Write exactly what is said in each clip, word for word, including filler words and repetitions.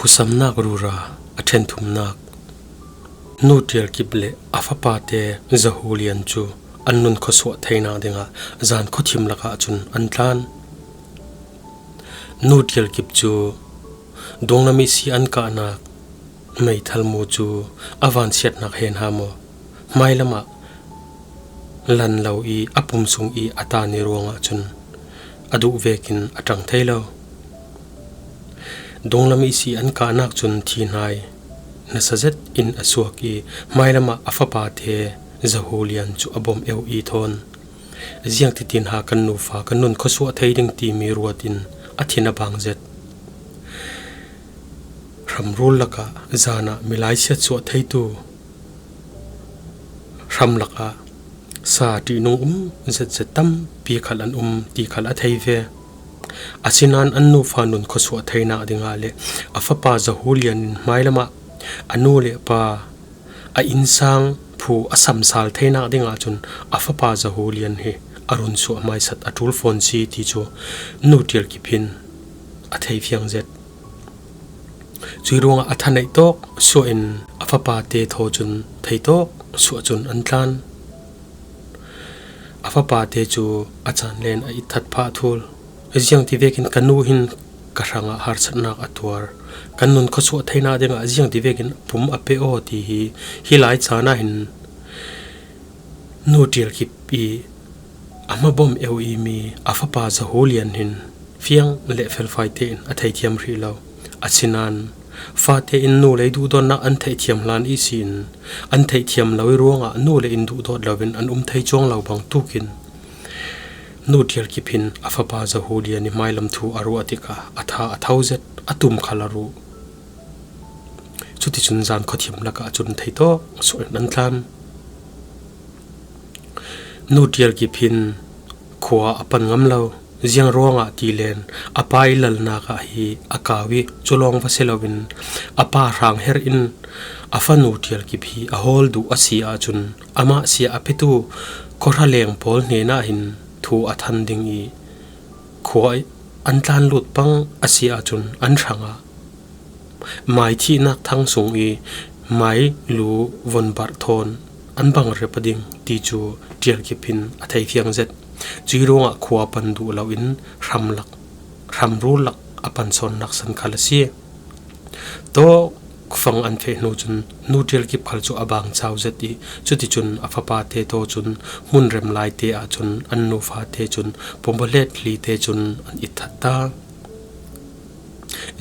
Phusamnak rura a ṭhenthumnak. Nu Ṭialkip le a fapate Zahulian cu an nun khuasuah theinak dingah zan khuathim lakah cun an tlan. Nu Ṭialkip cu dunglam ihsi an kahnak meithal mu cu a vansiatnak he hna maw, hmailam ah lan lo i a pum sung i a tani ruangah cun a duh vekin a ṭang thei lo. Dunglam ihsi an kahnak cun thi hnai nasa zet in a suak i hmailam ah a fapate Zahulian cu a bawmh eu i thawn, ziangtitin ha kan nufa kan nun khuasuah thei ding timi ruat in a thin a bang zet. Hramrul lakah zan ah milai siatsuah theitu hram lakah sa ṭihnung um zetzet tampi khal an um ti khal a thei ve. Asinain an nufa nun khuasuah theinak dingah le a fapa Zahulian in hmailam ah a nu le pa a innsang phu a samsal theinak dingah cun a fapa Zahulian hi a run suah hmaisat a ṭul fawn si ti cu Nu Ṭialkip hin a thei fiang zet. Cui ruangah a thaneih tawk suah in a fapate thaw cun thei tawk suah cun an tlan. A fapate cu a caan len a itthat phah thul. Ziangti vekin ka nu hin ka hrangah harsatnak a tuar. Kan nun khuasuah theinak dingah ziangti vekin pum a pe aw ti hi, hi lai caan ah hin Nu Ṭialkip i a hmabawm eu i mi a fapa Zahulian hin fiang le felfai tein a theithiam hrih lo. Asinain fate in nu lei duhdawtnak an theihthiam hlan ihsin an theihthiam lo i ruangah nu le in duhdawt loin an um thei cuang lo bangtukin Nu Ṭialkip hin a fapa Zahulian i hmailam thu a ruah tikah a tha a tho zet, a tum khal a ruh. Cuticun zan khuathim lakah cun thei tawk suah in an tlan. Nu Ṭialkip hin khua a pan ngam lo. Ziang ruangah ti len a pa i lalnak ah hi a kau i cu lawng va si loin a pa hrang her in a fanu Ṭialkip hi a hawl duh a si ahcun amah sia a petu khuahra leng pawl hnenah hin thu a than ding i khua an tlan lut pang a si ahcun an hrangah mai thihnak thang sung i mai lu von barh thawn an bang rep a ding ti cu Ṭialkip hin a thei fiang zet. Cui ruangah khua pan duh loin hram lak, hramrul lak a pan sawnnak san khal a si. Tawkfang an feh hnu cun Nu Ṭialkip khal cu a bang cau zet i cuticun a fapate thaw cun hmun rem lai te ahcun an nufate cun pumbalet hli te cun an itthat ta.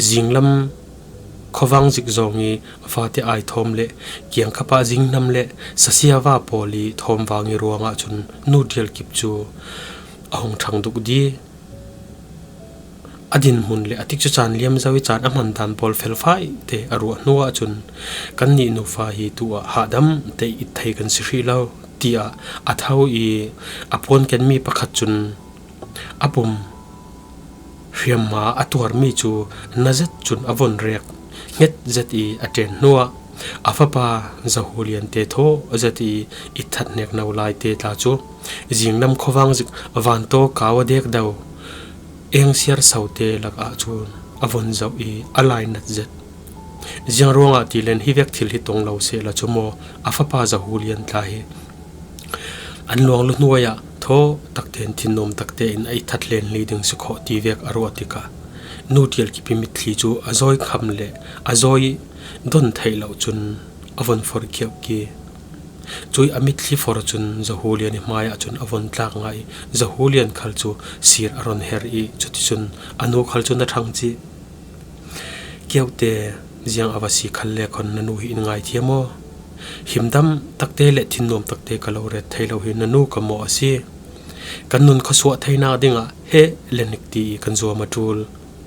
Zinglam khuavang zik zong i fate ai thawm le kiangkhapa zingnam le sasiava pawl i thawm vang i ruangah cun Nu Ṭialkip cu a hung ṭhang duk di. A dinhmun le a tikcu caan liam zo i caan a hman dan pawl felfai te a ruah hnu ahcun kannih nufa hi tu ah hahdam te i it thei kan si hrih lo, tiah a tho i a puan kenmi pakhat cun a pum hriamhma a tuarmi cu na zet cun a von rek hnget zet i a ṭen hnuah a fapa Zahulian te thaw zet i itthat hnek no lai te tla cu zinglam khuavang zik vantaw kau a dek do engsiar so te lakah cun a von zoh i a lainat zet. Ziang ruangah ti len hi vek thil hi tong lo sehla cu maw a fapa Zahulian tla hi an luanglu hnuai ah thaw takte in thinnuam takte in a itthat hlen hli ding si khawh ti vek a ruah tikah Nu Ṭialkip i mitthli cu a zawi kham le a zawi don theih loh cun a von for kiauh ki. Cui a mitthli for cun Zahulian i hmaiah cun a von tlak ngai i Zahulian khal cu sir a ron her i cuticun a nu khal cun a ṭhang cih. Keuhte, ziang a va si khal le khon na nu hi in ngaithiam aw. Himdam takte le thinnuam takte ka lo ret thei lo hi na nu ka mawh a si. Kan nun khuasuah theinak dingah he le nik ti i kan zuam a ṭul,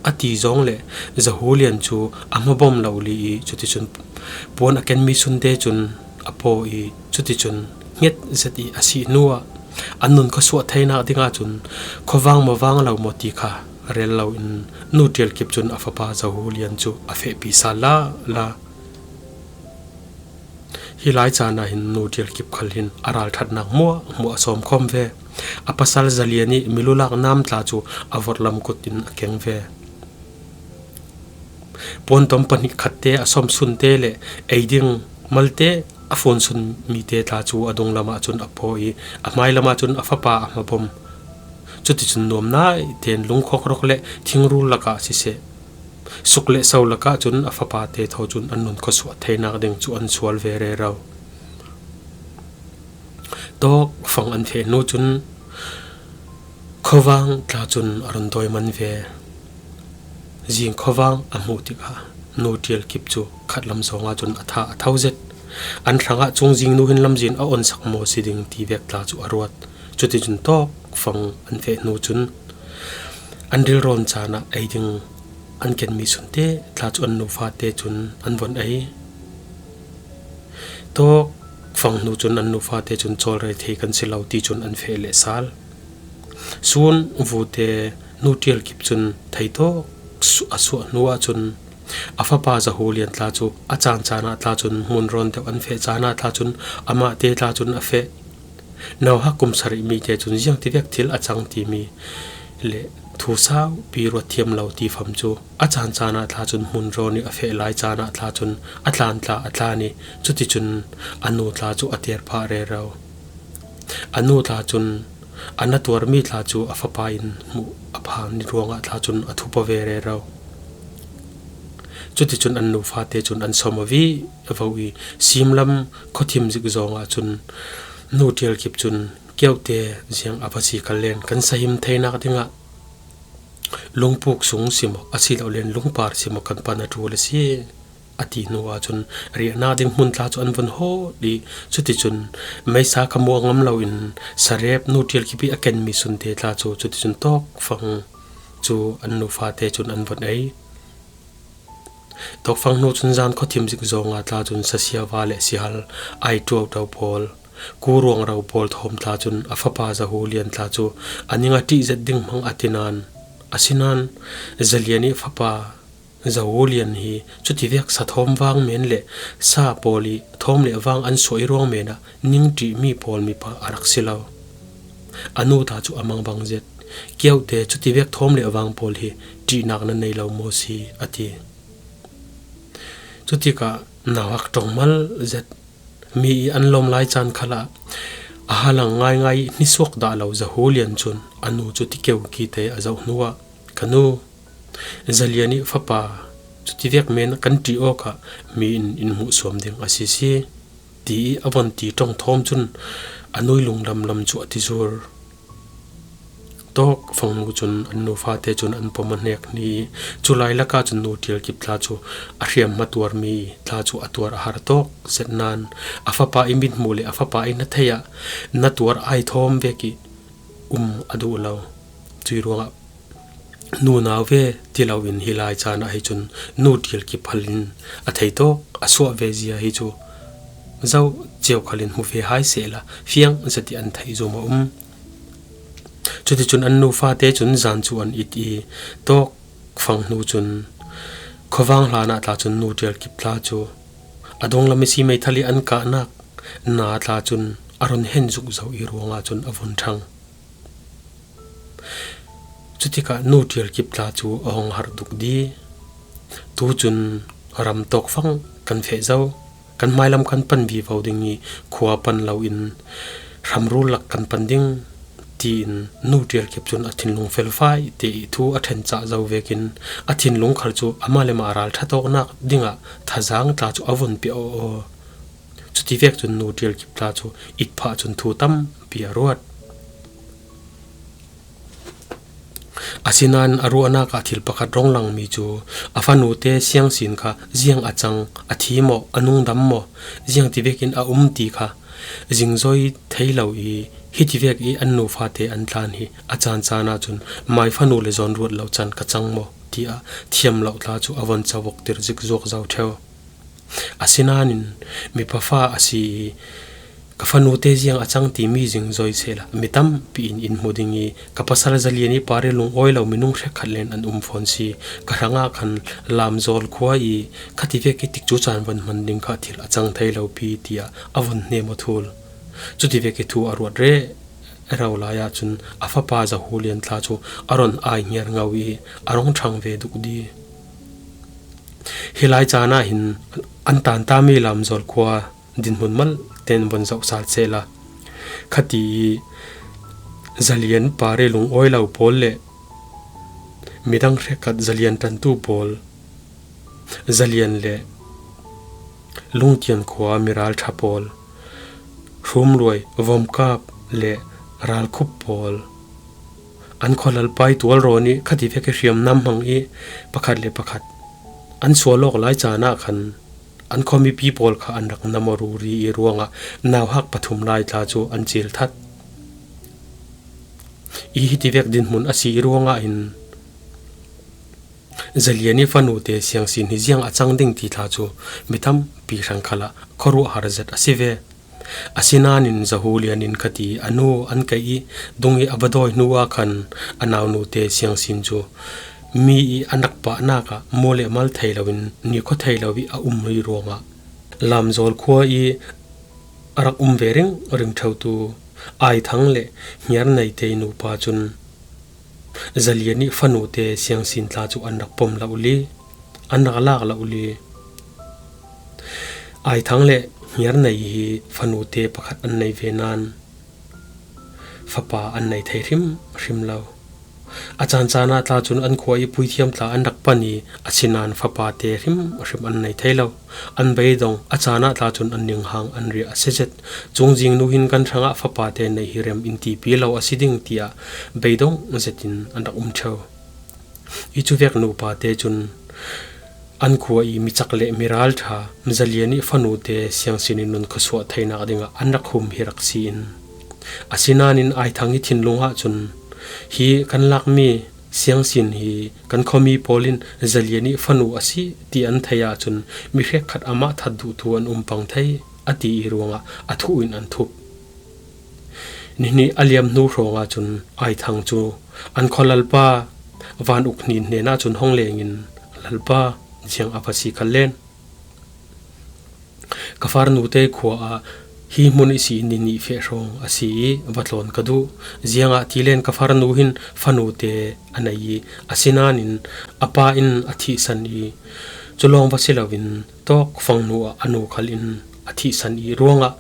a ti zong le Zahulian cu a hmabawm lo li i cuticun puan a kenmi sunte cun a paw i cuticun hnget zet i a sih hnuah an nun khuasuah theinak dingah cun khuavang mavang lo maw ti kha rel loin Nu Ṭialkip cun a fapa Zahulian cu a fehpi sal lala. Hi lai caan ah hin Nu Ṭialkip khal hin a ralṭhatnak hmuahhmuah a sawmkhawm ve. A pasal Zalian i milulak nam tla cu a vorhlam kut in a keng ve. Puantom pahnih khatte a sawmsunte le ei ding malte a funsun mite tla cu a dunglamah cun a paw i a hmailamah cun a fapa a hmabawm. Cuticun nuam naitein lungkhawkrawk le thingrul lakah siseh, suk le so lakah cun a fapate thaw cun an nun khuasuah theinak ding cu an sual ve rero. Tawkfang an feh hnu cun khuavang tla cun a run dawi man ve. Zing khuavang a hmuh tikah Nu Ṭial Kip cu khatlam zongah cun a tha a tho zet. An hrangah cungzing nu hin lamzin a onsak maw si ding ti vek tla cu a ruat. Cuticun tawkfang an feh hnu cun an rilrawn caan ah ei ding an kenmi sunte tla cu an nu fate cun an von ei. Tawkfang hnu cun an nu fate cun cawlrei thei kan si lo ti cun an feh leh sal. Sun vute Nu Ṭial Kip cun theitawk su-, a suah hnu ahcun a fapa Zahu Lian tla cu a caan caan ah tla cun hmunrawn deuh an feh caan ah tla cun amahte tla cun a feh. Nauhak kum sarih mite cun ziangtivek thil a cang timi le thu saupi ruat thiam lo ti fam cu a caan caan ah tla cun hmunrawn i a feh lai caan ah tla cun a tlan tla a tlan i cuticun a nu tla cu a ter phah rero. A nu tla cun a na tuarmi tla cu a fapa in hmuh a phan ruangah tla cun a thup ve rero. Cuticun an nu fate cun an sawm a vivo i simlam khuathim zik zongah cun Nu Ṭial Kip cun keuhte ziang a va si kal len kan sahim theinak dingah lungpuk sung si maw, a si lo len lungpar si maw kan pan a ṭul a si, a ti hnu ahcun riahnak ding hmun tla cu an vun hawt i cuticun meisa kha muah ngam loin sarep Nu Ṭial Kip i a kenmi sunte tla cu cuticun tawkfang cu an nu fate cun an vun ei. Tawkfang hnu cun zan khuathim zik zongah tla cun sasiava le sihal ai ṭuauṭau pawl, ku ruangro pawl thawm tla cun a fapa Zahu Lian tla cu a ning a ṭih zet ding hmang a ti nain, asinain Zalian i fapa Zahu Lian hi cutivek sa thawm vang men le sa pawl i thawm le vang an suah i ruang men ah ning ṭihmi pawl mipa a rak si lo. A nu ta cu a mangbang zet. Keuhte cutivek thawm le vang pawl hi ṭihnak nan nei lo maw si? A ti. Cutikah nauhak ṭongmal zet mi i an lawm lai caan khalah a halang ngaingai i hnisuak dah lo Zahu Lian cun a nu cu tikeu kite a zoh hnuah, "Ka nu, Zalian i fapa cutivek men kan ṭih awkah mi in in hmuhsuam ding a si si," ti i a von ti ṭong thawm cun a nui lunglamlam cu a ti zur. Tawkfang hnu cun an nu fate cun an pom a hnek hni i cu lai lakah cun Nu Ṭial Kip tla cu a hriamhma tuarmi tla cu a tuar a har tawk zet nain a fapa i mithmuh le a fapa i hnathei ah na tuar ai thawm vek i um a duh lo. Cui ruangah nunau ve ti loin hi lai caan ah hi cun Nu Ṭial Kip hal in a theitawk a suah ve zia hi cu zoh cio khal in hmu ve hai sehla fiang zet i an theih zom a um. Cuticun an nu fate cun zan cu an it i tawkfang hnu cun khuavang hlan ah tla cun Nu Ṭial Kip tla cu a dunglam i si meithal i an kahnak na tla cun a run hen zuk zo i ruangah cun a vun ṭhang. Cutikah Nu Ṭial Kip tla cu a hong har duk di. Tu cun ram tawkfang kan feh zo, kan hmailam kan pan vivo ding i khua pan loin hramrul lak kan pan ding, tiin Nu Ṭial Kip cun a thinlung felfai te i thu a ṭhen cah zo vekin a thinlung khal cu amah le mah a ralṭha tawknak dingah thazaang tla cu a vun piah aw aw. Cutivek cun Nu Ṭial Kip tla cu it phah cun thu tampi a ruat. Asinain a ruahnak ah thil pakhat rong langmi cu a fanute siangsin kha ziang a cang, a thi maw, a nungdam maw, ziang tivekin a um ti kha zingzoi thei lo i, hitivek i an nu fate an tlan hi a caan caan ahcun mai fanu le zawn ruat lo can ka cang maw tiah thiam lo tla cu a von cavoktir zik zuak zo ṭheo. Asinain mipa fa a si i, ka fanute ziang a cang timi zingzoi sehla mi tampi in in hmu ding i, ka pasal Zalian i pari lungawi lo minung hrekkhat len an um fawn si, ka hrangah khan Lamzawl khua i khativek i tikcu caan van hman ding kha thil a cang thei lo pi tiah a vun hnem aw thul. Cutivek i thu a ruat rero lai ahcun a fapa Zahu Lian tla cu a ron ai hngiar ngo i a rong ṭhang ve duk di. Hi lai caan ah hin an tanta mi Lamzawl khua dinhmun mal ten von zoh sal sehla, khati i Zalian pare lungawi lo pawl le midang hrekkhat Zalian ṭantu pawl, Zalian le Lungtian khua miralṭha pawl, Hrumluai, Vomkap le Ralkhup pawl, an khualalpa i tualrawn i khati vek i hriamnam hmang i pakhat le pakhat an sual awk lai caan ah khan an khuamipi pawl kha an rak nam aw ruri i ruangah nauhak pathum lai tla cu an cil that. I hiti vek dinhmun a si i ruangah hin Zalian i fanute siangsin hi ziang a cang ding ti tla cu mi tampi hrang khalah khuaruahhar zet a si ve. Asinain Zahulian in khati a nu an kaih i dung i a va dawi hnuah khan a naunute siangsin cu mi i a rak pahnak ah maw le mal thei loin nikhua thei lo i a um rih ruangah Lamzawl khua i a rak um ve ringring ṭheutu Aithang le Hniarnei te nupa cun Zalian i fanute siangsin tla cu an rak pom lo li, an rak lak lo li. Aithang le Hniarnei hi fanute pakhat an nei ve nain fapa an nei thei hrimhrim lo. A caan caan ah tla cun an khua i puithiam tla an rak pan i asinain fapate hrimhrim an nei thei lo. An beidong a caan ah tla cun an ninghang an riah a si zet. Cungzing nu hin kan hrangah fapate nei hi rem in tipi lo a si ding tiah beidong zetin an rak um ṭheu. I cuvek nupate cun an khua i micak le miralṭha Zalian i fanute siangsin i nun khuasuah theinak dingah an rak hum hi rak si in, asinain Aithang i thinlung ahcun hi kan lakmi siangsin hi kan khuami pawl in Zalian i fanu a si ti an theih ahcun mi hrekkhat amah that duhtu an um pang thei a ti i ruangah a thuh in an thup. Nihnih a liam hnu hrawng ahcun Aithang cu an khualalpa Van Uk Hnin hnenah cun hong leng in, "Lalpa, ziang a va si kha len. Ka farnute khua ah hi hmun i si ni nih feh hrawng a si i va tlawn ka duh. Ziangahtile ka farnu hin fanute a nei i asinain a pa in a thihsan i cu lawng va si loin tawkfang hnu ah a nu khal in a thihsan i ruangah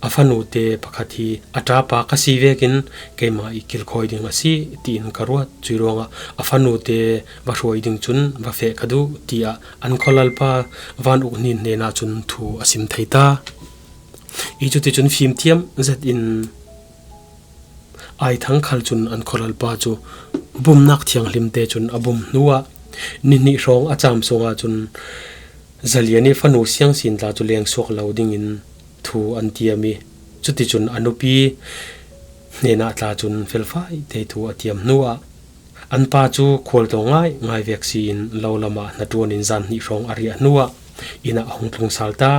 a fanute pakhat hi a ṭapa ka si vekin keimah i kilkhawi ding a si tiin ka ruat. Cui ruangah a fanute va hruai ding cun va feh ka duh," tiah an khualalpa Van Uk Hnin hnenah cun thu a sim thei ta. I cuticun fimthiam zetin Aithang khal cun an khualalpa cu bumnak thianghlim te cun a bum hnuah nihnih hrawng a cam sungah cun Zalian i fanu siangsin tla cu lengsuak lo dingin thu an tiam i cuticun a nupi hnenah tla cun felfai te thu a tiam hnuah an pa cu khualtlawn ngai ngai vek si in lo lamah hnaṭuan in zan hnih hrawng a riah hnuah inn ah a hung tlung sal ta.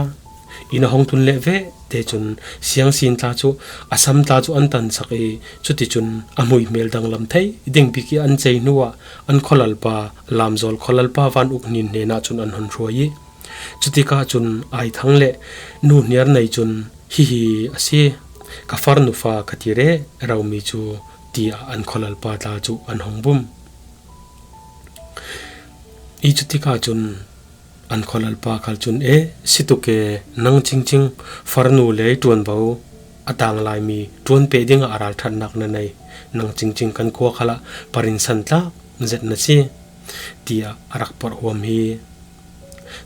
Inn a hung tlun leh veh te cun siangsin tla cu a sam tla cu an tansak i cuticun a hmuihmel danglam thei ding bik i an cei hnuah an khualalpa, Lamzawl khualalpa Van Uk Hnin hnenah cun an hun hruai i cutikah cun Aithang le Nu Hniarnei cun, "Hihi a si, ka farnu fa ka ti rero mi cu," tiah an khualalpa tla cu an hung bum. I cutikah cun an khualalpa khal cun, "E, si tuk e, nang cingcing farnu lei ṭuanvo a tang laimi ṭuanpeh dingah a ralṭhatnak na nei. Nang cingcing kan khua khalah parinsan tlak zet na si," tiah a rak porh huam hi.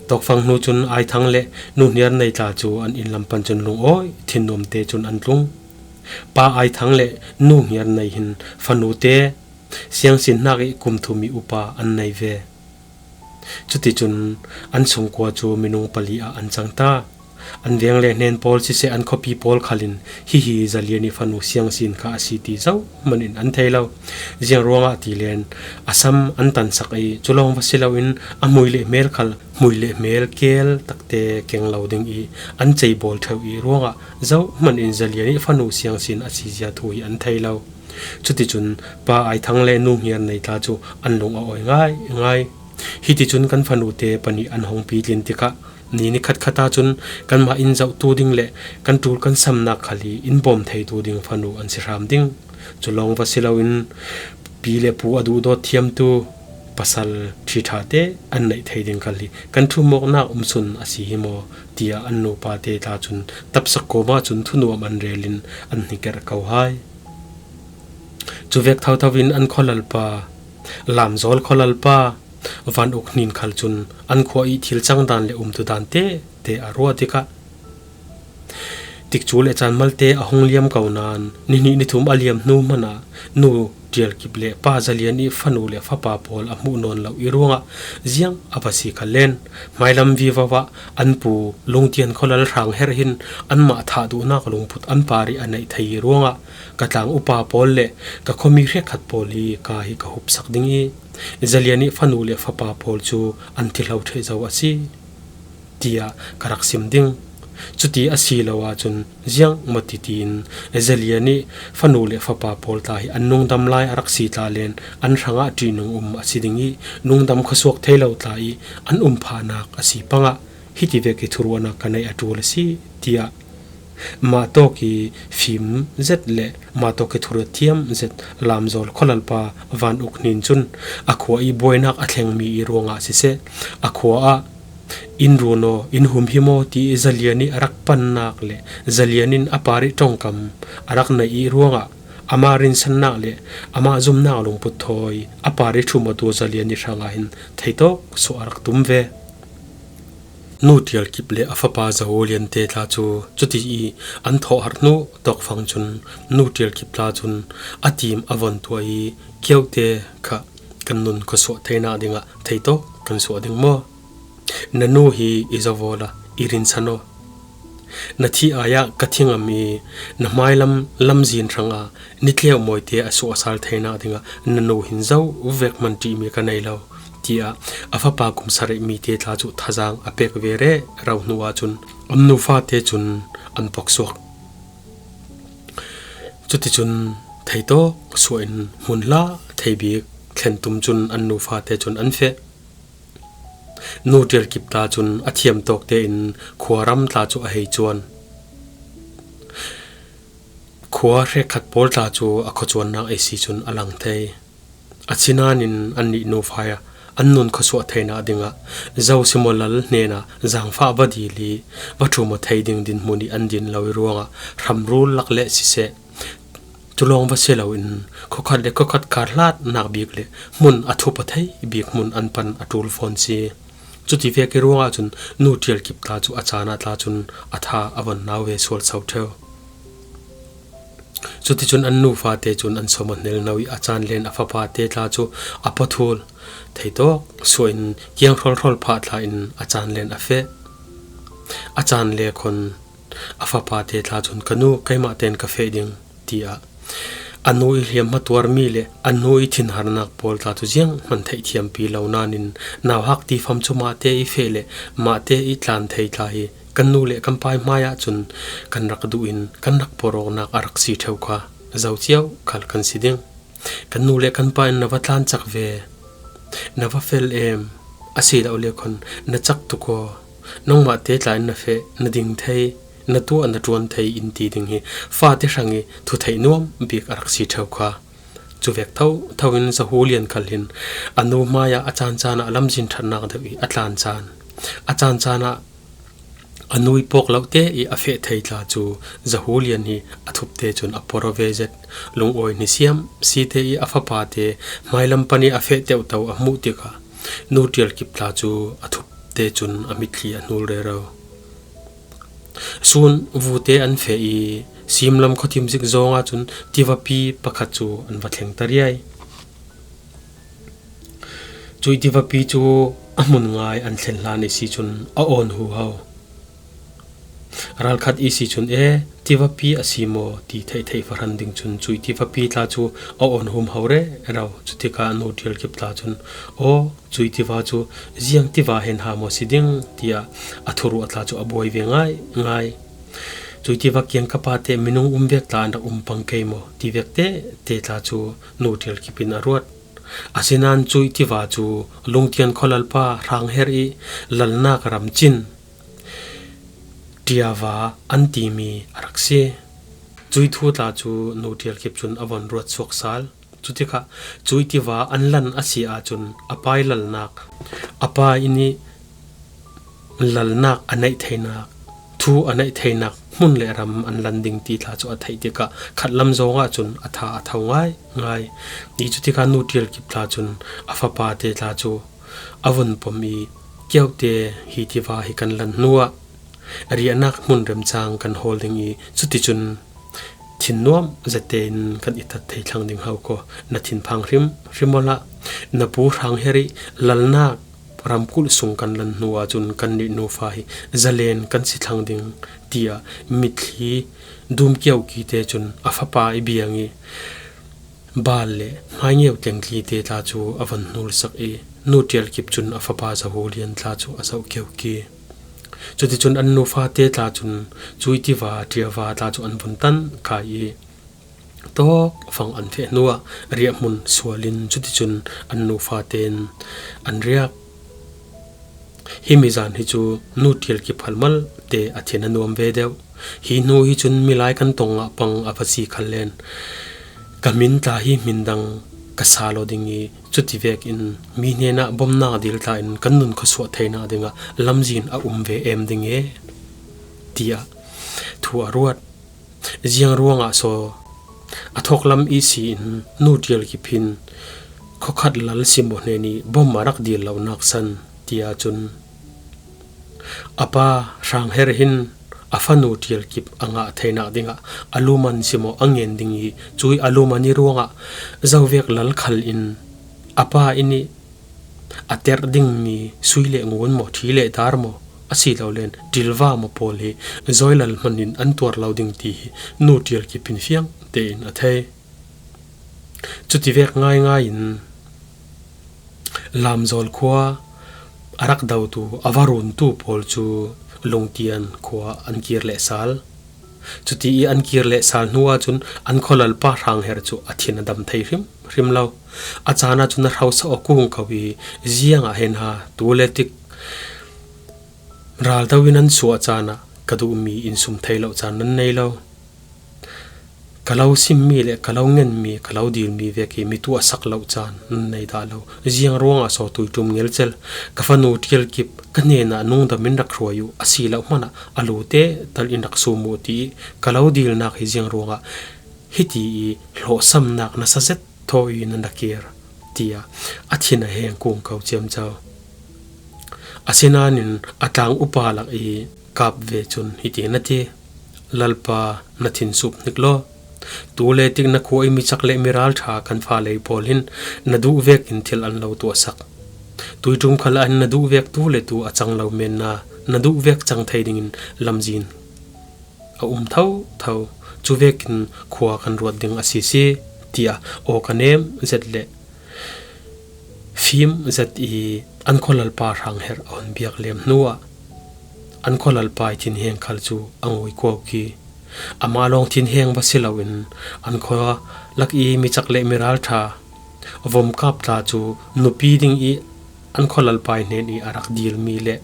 Tawkfang hnu cun Aithang le Nu Hniarnei tla cu an inn lam pan cun lungawi thinnuam te cun an tlung. Pa Aithang le Nu Hniarnei hin fanute siangsin hnak i kum thum i upa an nei ve. Cuticun an sungkua cu minung pali ah an cang ta. An veng le hnen pawl siseh, an khuapi pawl khal in hihi Zalian i fanu siangsin kha a si ti zohman in an thei lo. Ziang ruangah ti len a sam an tansak i cu lawng va si loin a hmui le hmel khal hmui le hmel kel takte keng lo ding i an cei bawl ṭheu i ruangah zohman in Zalian i fanu siangsin a si zia thu hi an thei lo. Cuticun Pa Aithang le Nu Hniarnei tla cu an lung a awi ngaingai. Hiticun kan fanute pahnih an hong pitlin tikah ni nikhat khat ahcun kanmah in zohtu ding le kan ṭul kan samnak khal i in bawm theitu ding fanu an si hram ding. Cu lawng va si loin pi le pu a duhdawt thiamtu pasal ṭhiṭhate an neih thei ding khal hi kan ṭhumawknak umsun a si hi maw, tiah an nupate tla cun tapsak kawmah cun thunuam an relin an hniker ko hai. Cuvek thotho in an khualalpa, Lamzawl khualalpa Van Uk Hnin khal cun an khua ih thil cangdan le umtudan tete a ruah tikah, tikcu le caan malte a hung liam ko nain, nihnih nithum a liam hnu hmanah Nu Ṭial Kip le Pa Za Lian ih fanu le fapa pawl a hmuh nawn lo ih ruangah ziang a va si kha len. Hmailam vivo ah an pu Lungtian khualal Hrang Herh hin anmah thah duhnak lungput an parih a neih thei ih ruangah ka tlang upa pawl le ka khuami hrekkhat pawl hi ka hi ka hupsak ding ih Za Lian ih fanu le fapa pawl cu an ti hlo ṭheh zo a si, tiah ka rak sim ding. Cuti a si lo ahcun ziang maw titiin Za Lian ih fanu le fapa pawl tla hi an nungdam lai a rak si tla len an hrangah ṭihnung um a si ding ih nungdam khuasuak thei lo tla ih an um phahnak a si pangah hiti vek ih thuruahnak ka neih a ṭul a si, tiah mah tawk ih fim zet le mah tawk ih thuruat thiam zet Lamzawl khualalpa Van Uk Hnin cun a khua ih buainak a thlengmi ih ruangah siseh, a khua ah in run aw, in humhim aw ti ih Za Lian ih a rak pannak le Za Lian in a parih ṭongkam a rak neih ih ruangah amah rinsannak le amah zumnak lungput thawi a parih ṭhum awtu Za Lian ih hrangah hin theitawk suah a rak tum ve. Nu Ṭial Kip le a fapa Za Hu Lian te tla cu cuti ih an thawhharh hnu tawkfang cun Nu Ṭial Kip tla cun a tim a von tuah ih, kiote kha kan nun khuasuah theinak dingah theitawk kan suah ding maw? Na nu hi i zovaw la, i rinsan aw. Na thih ai-ah ka thingam ih na hmailam lamzin hrangah ni tleu mawite a suahsal theinak dingah na nu hin zo vek hman ṭihmi ka nei lo, tiah a fapa kum sarih mite tla cu thazaang a pek ve rero hnu ahcun an nu fate cun an poksuak. Cuticun theitawk suah in hmun hla thei bik thlentum cun an nu fate cun an feh. Nu Ṭial Kip tla cun a thiam tawk tein khuaram tla cu a hei cuan. Khua hrekkhat pawl tla cu a khuacuannak ihsi cun a lang thei. Asinain annih nufa an nun khuasuah theinak dingah Zosimawlal hnenah zaangfah va dil ih va ṭhum aw thei ding dinhmun ih an din lo ih ruangah hramrul lak le siseh, cu lawng va si loin khuakhat le khuakhat karhlatnak bik le hmun a thup aw thei bik hmun an pan a ṭul fawn si. Cuti vek ih ruangah cun Nu Ṭial Kip tla cu a caan ah tla cun a tha a von nau ve sual so ṭheu. Cuticun an nu fate cun an sawm aw hnel no ih a caan len a fapate tla cu a pathul theitawk suah in kiang hrawlhrawl phah tla in a caan len a feh. A caan le khon a fapate tla cun, "Ka nu, keimah tein ka feh ding," tiah a nu ih hliamhma tuarmi le a nu ih thinharnak pawl tla cu zianghman theihthiampi lo nain, nauhak tifam cu mahte ih feh le mahte ih tlan thei tla hi kan nu le kan pa ih hmaiah cun kan rak duh in kan rak porh awknak a rak si ṭheu kha zo cio khal kan si ding. Kan nu le kan pa in na va tlan cak ve, na va fel em, asilole khon na cak tuk aw, nangmahte tla in na feh, na ding thei, na tuah na ṭuan thei in ti ding hi fate hrang ih thutheih nuam bik a rak si ṭheu kha. Cuvek thotho in Za Hu Lian khal hin a nu hmaiah a caancaan ah lamzin ṭhatnak deuh ih a tlan caan, a caancaan ah a nu ih pawk lote ih a feh thei tla cu Za Hu Lian hi a thupte cun a porh aw ve zet. Lungawi hnisiam site ih a fapate hmailam pan ih a feh teuhto a hmuh tikah Nu Ṭial Kip tla cu a thupte cun a mitthli a hnul rero. Sun vute an feh ih simlam khuathim zik zawng ahcun tivapi pakhat cu an va thleng ta riai. Cuih tivapi cu a hmun ngai an thlen hlan ihsi cun a awn huho. Ralkhat ihsi cun, "E, tivapi a si maw?" ti theihtheih fahran ding cun cuih tivapi tla cu a awn humho rero. Cutikah Nu Ṭial Kip tla cun, "Aw, cuih tiva cu ziang tiva hen ha maw si ding?" tiah a thuruah tla cu a buai ve ngaingai. "Cuih tiva kiang ka pate minung um vek tla an rak um pang kei maw?" ti vek tete tla cu Nu Ṭial Kip in a ruat. Asinain cuih tiva cu Lungtian khualalpa Hrang Herh ih lalnak ram cin Ṭiava an timi a rak si. Cuih thu tla cu Nu Ṭial Kip cun a von ruat suak sal. Cutikah cuih tiva an lan a si ahcun a pai lalnak, a pa inn ih lalnak a neih theinak, thu a neih theinak hmun le ram an lan ding ti tla cu a theih tikah khatlam zong ahcun a tha a tho ngaingai. Ih cutikah Nu Ṭial Kip tla cun a fapa te tla cu a vun pom ih, "Keuhte hi tiva hi kan lan hnuah riahnak hmun remcang kan hawl ding ih, cuticun thinnuam zette in kan i tat thei thlang ding hau ko. Na thinphang hrim hrim awla na pu Hrang Her ih lalnak ramkulh sung kan lan hnu ahcun kannih nufa hi zalen kan si thlang ding," tiah mitthli dum kiauki te cun a fapa ih biang ih, bal le hmaingeu tlengtli te tla cu a van hnulsak ih, Nu Ṭial Kip cun a fapa Zahu Lian tla cu a zoh keuki. Cuticun an nufa te tla cun cuih tiva ṭiava tla cu an vun tan kai ih, tawk fang an feh hnuah riahhmun sual in cuticun an nufa tein an riak. Himi zan hi cu Nu Ṭial Kip hal malte a thin a nuam ve deuh. Hi hnu hi cun milai kan tong ah pang a va si khal len ka hmin tla hi hmin dang ka sa lo ding ih, cuti vekin mi hnenah bomnak dil tla in kan nun khuasuah theinak dingah lamzin a um ve em ding e, tiah thu a ruat. Ziang ruangah so a thawklam ihsi in Nu Ṭial Kip hin khawkhat lal simaw hnen ih bom a rak dil lonak san, tiah cun a pa Hrang Her hin a fanu Ṭial Kip a ngah theinak dingah a luman simaw a ngen ding ih, cuih a luman ih ruangah zovek lal khal in a pa inn ih a terh dingmi sui le ngun maw, ṭhi le dar maw, a si lo len ṭilva maw pawl hi zawilal hman in an tuar lo ding ti hi Nu Ṭial Kip hin fiang tein a thei. Cuti vek ngaingai in Lamzawl khua a rak dotu, a va runtu pawl cu Lungtian khua an kir leh sal. Cuti ih an kir leh sal hnu ahcun an khualalpa Hrang Her cu a thin a dam thei hrim hrim lo. A caan ahcun a hrosa aw kung ko ih, ziangah hen ha, tu le tik ral do in an suah caan ah ka duhmi in sum thei lo caan nan nei lo. Ka lo simmi le ka lo ngenmi, ka lo dilmi vek ih mi tuah sak lo caan nan nei dah lo. Ziang ruangah so tuiṭum ngelcel ka fanu Ṭial Kip ka hnenah nungdam in rak hruai uh, a si lo hmanah a lu te tal in rak sum uh, ti ih ka lo dilnak hi ziang ruangah hiti ih hlawhsamnak nasa zet thaw ih nan rak kir, tiah a thin a heng kung ko ciamco. Asinain a tlang upa lak ih kap ve cun hiti na ti, "Lalpa, na thin sup hnik law. Tu le tik na khua ih mi cak le mi ralṭha kan fale pawl hin na duh vekin thil an lo tuahsak. Tuiṭum khal ah hin na duh vek tu le tu a cang lo menna, na duh vek cang thei dingin lamzin a um thotho. Cu vekin khua kan ruat ding a sisi," tiah awk a nem zet le fim zet ih an khualalpa Hrang Her a hun biak lem hnuah an khualalpa ih thinheng khal cu a ngui kuauki. Amah lawng thinheng va si loin an khua lak ih mi cak le mi ralṭha vomkap tla cu nupi ding ih an khualalpa ih hnen ih a rak dilmi le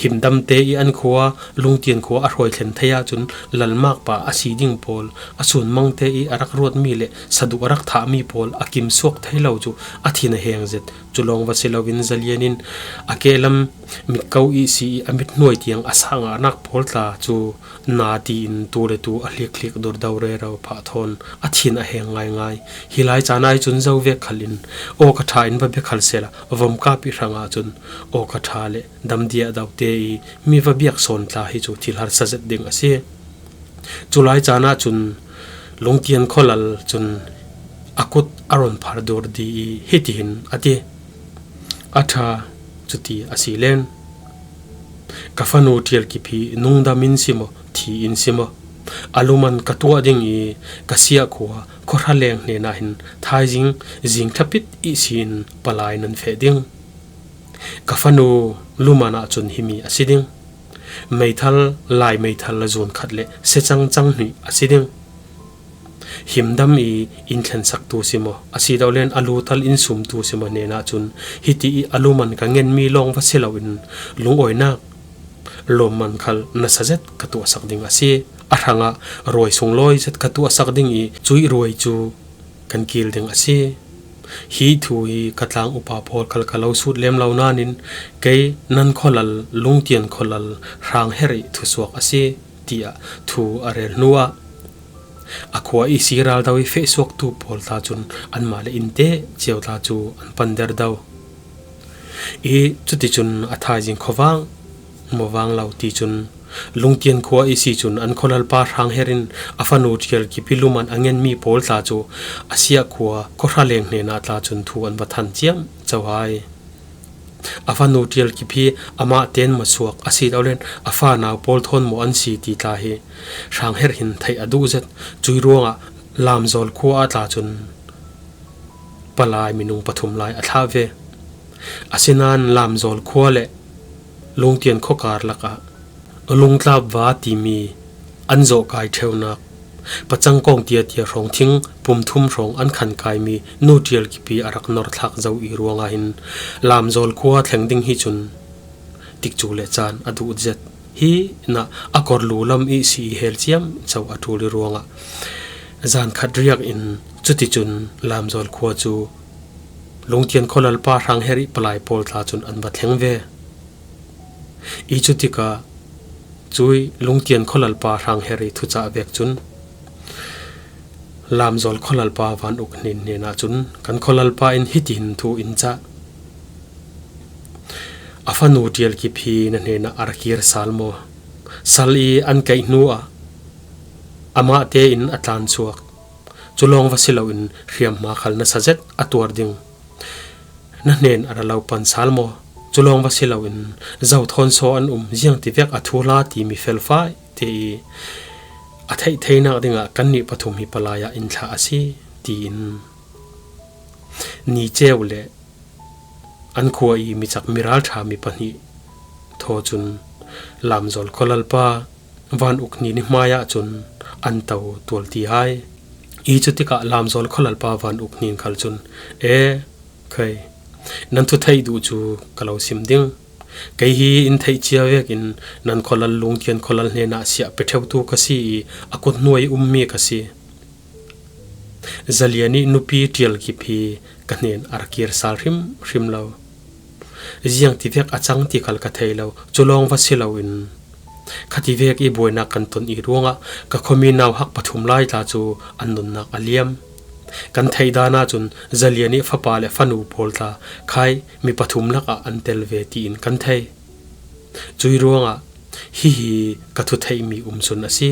himdamte ih an khua, Lungtian khua a hruai thlen thei ahcun lalmakpa a si ding pawl, a sunmangte ih a rak ruatmi le saduh a rak thahmi pawl a kimsuak thei lo cu a thin a heng zet. Cu lawng va si loin zalian in a kehlam mitko ihsi ih a mithnuai tiang a sahngahnak pawl tla cu na tiin tu le tu a hlikhlik durdo rero phah thawn a thin a heng ngaingai. Hi lai caan ai cun zovek khal in awka ṭha in va bia khal sehla vomkap ih hrangah cun awka ṭha le damdiah dote ih mi va biak sawn tla hi cu thil harsa zet ding a si. Cu lai caan ahcun Lungtian khualal cun a kut a run phar dur di ih hitihin a ti, "A ṭha, cuti a si len. Ka fanu Ṭial Kip hi nungdam in si maw, thi in si maw, a luman ka tuah ding ih ka siah khua khuahra leng hnenah hin thaizing zing thlapit ihsi in palai nan feh ding. Ka fanu luman ahcun himi a si ding. Meithal, lai meithal zun khat le secang cang hnih a si ding. Himdam ih in thlensaktu si maw, a si lo len a lutal in sumtu si maw hnenah cun hiti ih a luman ka ngenmi lawng va si loin lungawinak lawmman khal nasa zet ka tuahsak ding a si. A hrangah ruai sunglawi zet ka tuahsak ding ih cuih ruai cu kan kil ding a si. Hi thu hi ka tlang upa pawl khal ka lo sut lem lo nain kei Nan Khawlal, Lungtian Khawlal Hrangherh ih thusuak a si, tiah thu a rel hnuah a khua ih siral do ih fehsuaktu pawl tla cun anmah le innte cio tla cu an pander do. Ih cuticun a thaizing khuavang maw vang lo ti cun Lungtian khua ih si cun an khawlalpa Hrangherh in a fanu Ṭialkip ih luman a ngenmi pawl tla cu a siah khua khuahra leng hnenah tla cun thu an va than ciamco hai. A fanu Ṭialkip hi amah ten maw suak a si lo len a fanau pawl thawn maw an si ti tla hi Hrangherh hin theih a duh zet. Cui ruangah Lamzawl khua ah tla cun palai minung pathum lai a thlah ve. Asinain Lamzawl khua le Lungtian khuakar lakah Lungtlap va timi an zawhkai ṭheunak pacang kawng tiatia hrawng thing pumthum hrawng an khankaimi Nu Ṭialkip ih a rak northlak zo ih ruangah hin Lamzawl khua thleng ding hi cun tikcu le caan a duh zet. Hi nah a korlu lam ih si ih hel ciamco a ṭul ih ruangah zan khat riak in cuticun Lamzawl khua cu Lungtian khawlalpa Hrangherh ih palai pawl tla cun an va thleng ve. Ih cutikah cui Lungtian khawlalpa Hrangherh ih thucah vek cun Lamzawl khawlalpa Van Uk Hnin hnenah cun kan khawlalpa in hitihin thu in cah. A fanu Ṭialkip hi na hnenah a ra kir sal maw? Sal ih an kaih hnuah amah tein a tlansuak. Cu lawng va si loin hriamhma khal nasa zet a tuar ding. Na hnen a ra lo pan sal maw? Cu lawng va si loin zo thawn saw an um, ziang tivek a thuhla timi felfai te ih a theih theinak dingah kannih pathum hi palai ah in thlah a si, tiin ni ceu le an khua ih micak miralṭha mi pahnih thaw cun Lamzawl khawlalpa Van Uk Hnin ih hmaiah cun an to tual ti hai. Ih cutikah Lamzawl khawlalpa Van Uk Hnin khal cun, e, khai, nan thu theih duh cu ka lo sim ding. Kei hi in theih cia vekin Nan khawlal Lungtian khawlal hnenah siah pe ṭheutu ka si ih a kut hnuai ih ummi ka si. Zalian ih nupi Ṭialkip hi ka hnen a ra kir sal hrimhrim lo. Ziang tivek a cang ti khal ka thei lo, cu lawng va si loin khativek ih buainak kan ton ih ruangah ka khuami nauhak pathum lai tla cu an nunnak a liam. Kan theih dan ahcun Zalian ih fapa le fanu pawl tla khai mi pathum lakah an tel ve tiin kan thei. Cui ruangah hihi ka thutheihmi umsun a si.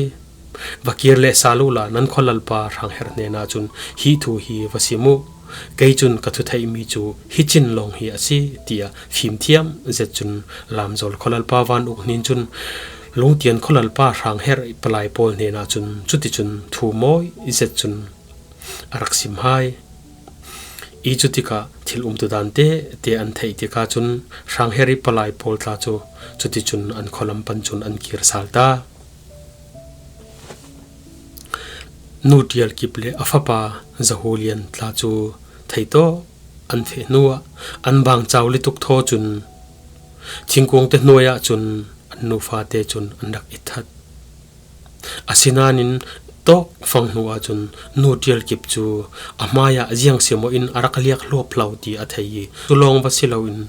Va kir leh sal uhla, nan khawlalpa Hrangherh hnenah cun hih thu hi va sim uh. Kei cun ka thutheihmi cu hi cin lawng hi a si, tiah fimthiam zet cun Lamzawl khawlalpa Van Uk Hnin cun Lungtian khawlalpa Hrangherh ih palai pawl hnenah cun cuticun thu mawi zet cun a rak sim hai. Ih cutikah thil umtudan tete an theih tikah cun Hrangherh ih palai pawl tla cu cuticun an khualam pan cun an kir sal ta. Nu Ṭialkip le a fapa Zahulian tla cu theitawp an feh hnuah an bangcau lituk thaw cun thingkungte hnuai ah cun an nufate cun an rak itthat. Asinain tawkfang hnu ahcun Nu Ṭialkip cu a hmaiah ziang simaw in a rak liak hluap hlo ti a thei ih cu lawng va si loin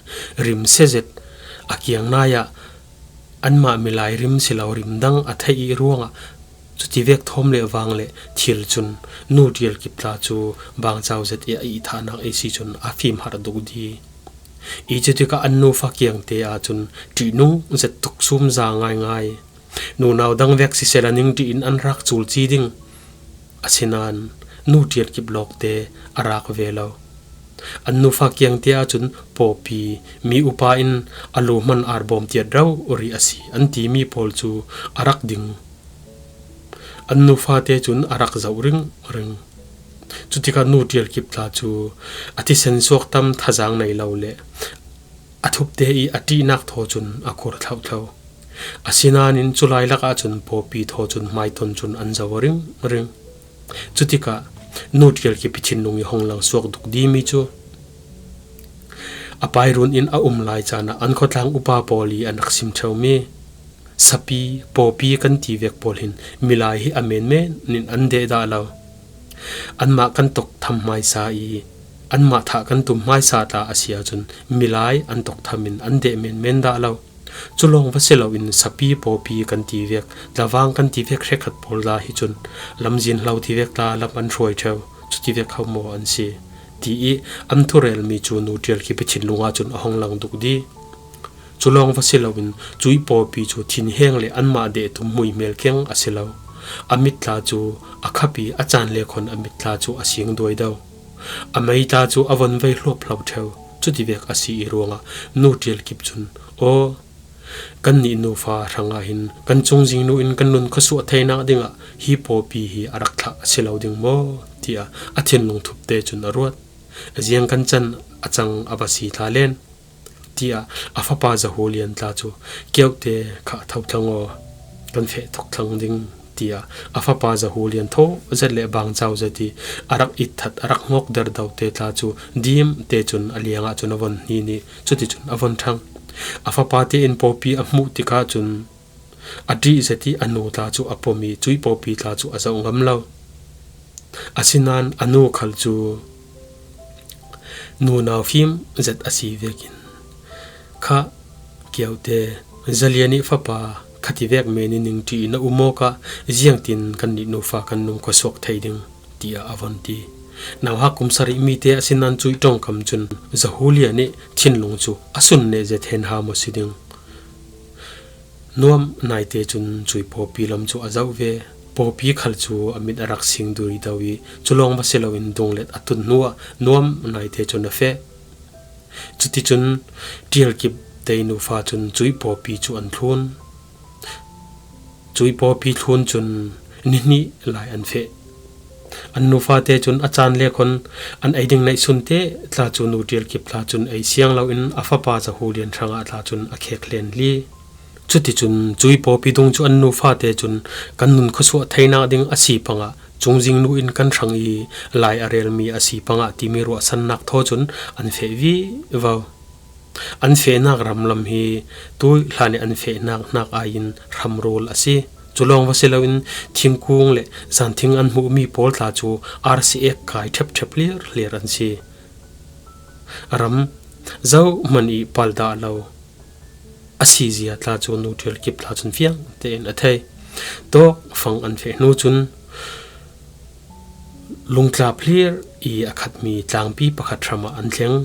rim siazet a kiang nai ah anmah milai rim si lo rim dang a theih ih ruangah cutivek thawm le vang le thil cun Nu Ṭialkip tla cu bangcau zet ih a ihthahnak ihsi cun a fimharh dukdi. Ih cutikah an nufa kiangte ahcun ṭihnung zet tuksum za ngaingai. Nunau dang vek siseh la ningṭih in an rak culci ding. Asinain Nu Ṭialkip lawkte a rak ve lo. An nufa kiangte ahcun pawpi mi upa in a lu hman arbawm tiat rori a si an timi pawl cu a rak ding. An nufate cun a rak zoh ringring. Cutikah Nu Ṭialkip tla cu a thisen suak tam thazang nei lo le a thupte ih a ṭihnak thaw cun a khur thlohthlo. Asinain cu lai lakah cun pawpi thaw cun hmaiton cun an zo ringring. Cutikah Nu Ṭialkip ih thinlung ih hong langsuak dukdimi cu a pairun in a um lai caan ah an khuatlang upa pawl ih an rak sim ṭheumi sapi, pawpi kan ti vek pawl hin milai hi a menmen in an deh dah lo. Anmah kan tawk tham hmaisa i anmah thah kan tum hmaisa tla a si ahcun milai an tawk tham in an deh menmen dah lo. Cu lawng va si loin sapi pawpi kan ti vek, tlavang kan ti vek hrekkhat pawl tla hi cun lamzin hlo ti vek tla lam an hruai ṭheu, cuti vek ho maw an si, ti i an thurelmi cu Nu Ṭial Kip i thinlung ahcun a hong lang duk dih. Cu lawng va si loin cuih pawpi cu thinheng le anmah deh tum hmuihmel keng a si lo. A mit tla cu a khap i a caan le khon a mit tla cu a sing duaido. A mei tla cu a von vei hluap hlo ṭheu. Cuti vek a si i ruangah Nu Ṭial Kip cun, aw, kannih nufa hrangah hin kan cungzing nu in kan nun khuasuah theinak dingah hi pawpi hi a rak thlah a si lo ding maw? Tiah a thinlung thup te cun a ruat. Ziang kan can a cang a va si tla len, tiah a fapa Zahulian tla cu, keuhte kha tho thlang aw, kan feh thawk thlang ding, tiah a fapa Zahulian thaw zet le bangcau zet i a rak itthat, a rak ngawk derdo te tla cu dim te cun a liang ah cun a von hnin i cuticun a von ṭhang. A fapa tein pawpi a hmuh tikah cun a ṭih zet i a nu tla cu a pom i cuih pawpi tla cu a zoh ngam lo. Asinain a nu khal cu nunau fim zet a si vekin, kha keuhte, Zalian i fapa khati vek men i ning ṭih i na um awkah ziangtin kannih nufa kan nun khuasuak thei ding, tiah a von ti. Nauhak kum sarih mi te asinain cuih ṭongkam cun Zahulian i thinlung cu a sun neh zet hen ham a si ding. Nuam naite cun cuih pawpi lam cu a zoh ve. Pawpi khal cu a mit a rak sing duaido i cu lawng va si loin dunglet a tun hnuah Nuam naite cun a feh. Cuticun Ṭial Kip te nufa cun cuih pawpi cu an thlun. Cuih pawpi thlun cun ni hnih lai an feh. An nufa te cun a caan le khon an ei ding neih sun te tla cu Nu Ṭial Kip tla cun ei siang loin a fapa Zahulian hrangah tla cun a khek hlen li. Cuticun cuih pawpi dung cu an nufa te cun kan nun khuasuah theinak ding a si pangah cungzing nu in kan hrang i lai a relmi a si pangah timi ruahsannak thaw cun an feh vivo. An fehnak ram lam hi tuih hlan i an fehnak hnak aiin hramrul a si. Cu lawng va si loin thingkung le zanthing an hmuhmi pawl tla cu arsi ek kai ṭhepṭhep hlir hlir an si. Ram zohman i paldah lo a si zia tla cu Nu Ṭial Kip tla cun fiang tein a thei. Tawk fang an feh hnu cun lungtlap hlir i a khatmi tlangpi pakhat hram ah an thleng.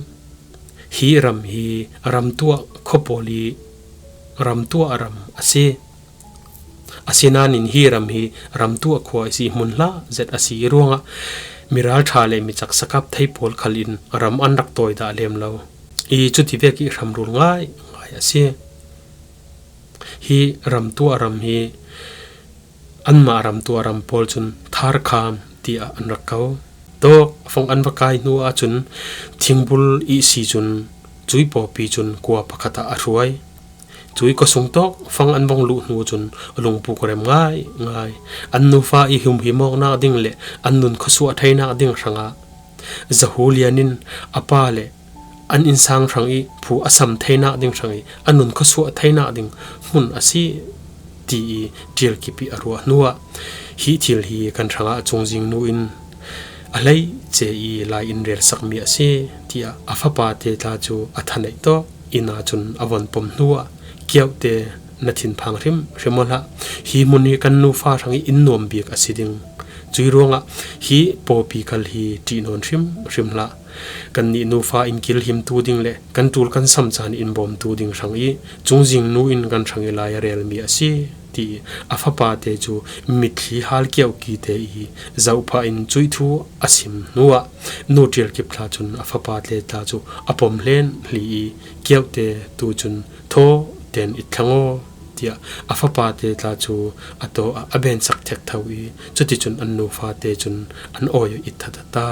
Hi ram hi ramtuah khuapawl i ramtuah ram a si. Asinain hi ram hi ramtuah khua i si hmun hlah zet a si i ruangah miralṭha le mi cak sakap thei pawl khal in ram an rak tawi dah lem lo. I cuti vek i hramrul ngaingai a si. Hi ramtuah ram hi anmah ramtuah ram pawl cun Tharkham tiah an rak ko. Tawk fang an va kai hnu ahcun thingbul ihsi cun cuih pawpi cun kua pakhat ah a hruai. Cuih khuasung tawk fang an vong luh hnu cun lungpuk rem ngaingai. An nufa i humhim awknak ding le an nun khuasuah theinak ding hrangah Zahulian in a pa le an innsang hrang i phu a sam theinak ding hrang i a nun khuasuah theinak ding hmun a si, ti i Ṭial Kip i a ruah hnuah hi thil hi kan hrangah cungzing nu in a hleice i lai in relsakmi a si, tiah a fapa te tla cu a thaneih tawk inn ahcun a von pom hnuah, keuhte na thinphang hrimhrim aw hlah. Hi hmun hi kan nufa hrang i inn nuam bik a si ding. Cuih ruangah hi pawpi khal hi ṭih nawn hrimhrim hlah. Kannih nufa in kilhimtu ding le kan ṭul kan sam caan in bawmtu ding hrang i cungzing nu in kan hrang i lai a relmi a si, ti i a fapa te cu mitthli hal kiauki te i zohphah in cuih thu a sim hnuah Nu Ṭial Kip tla cun a fapa te tla cu a pom hlen hli i, keuhte tu cun thaw ten i thlang aw, tiah a fapa te tla cu a taw ah a bensak thektho i cuticun an nufa te cun an awi i that a ta.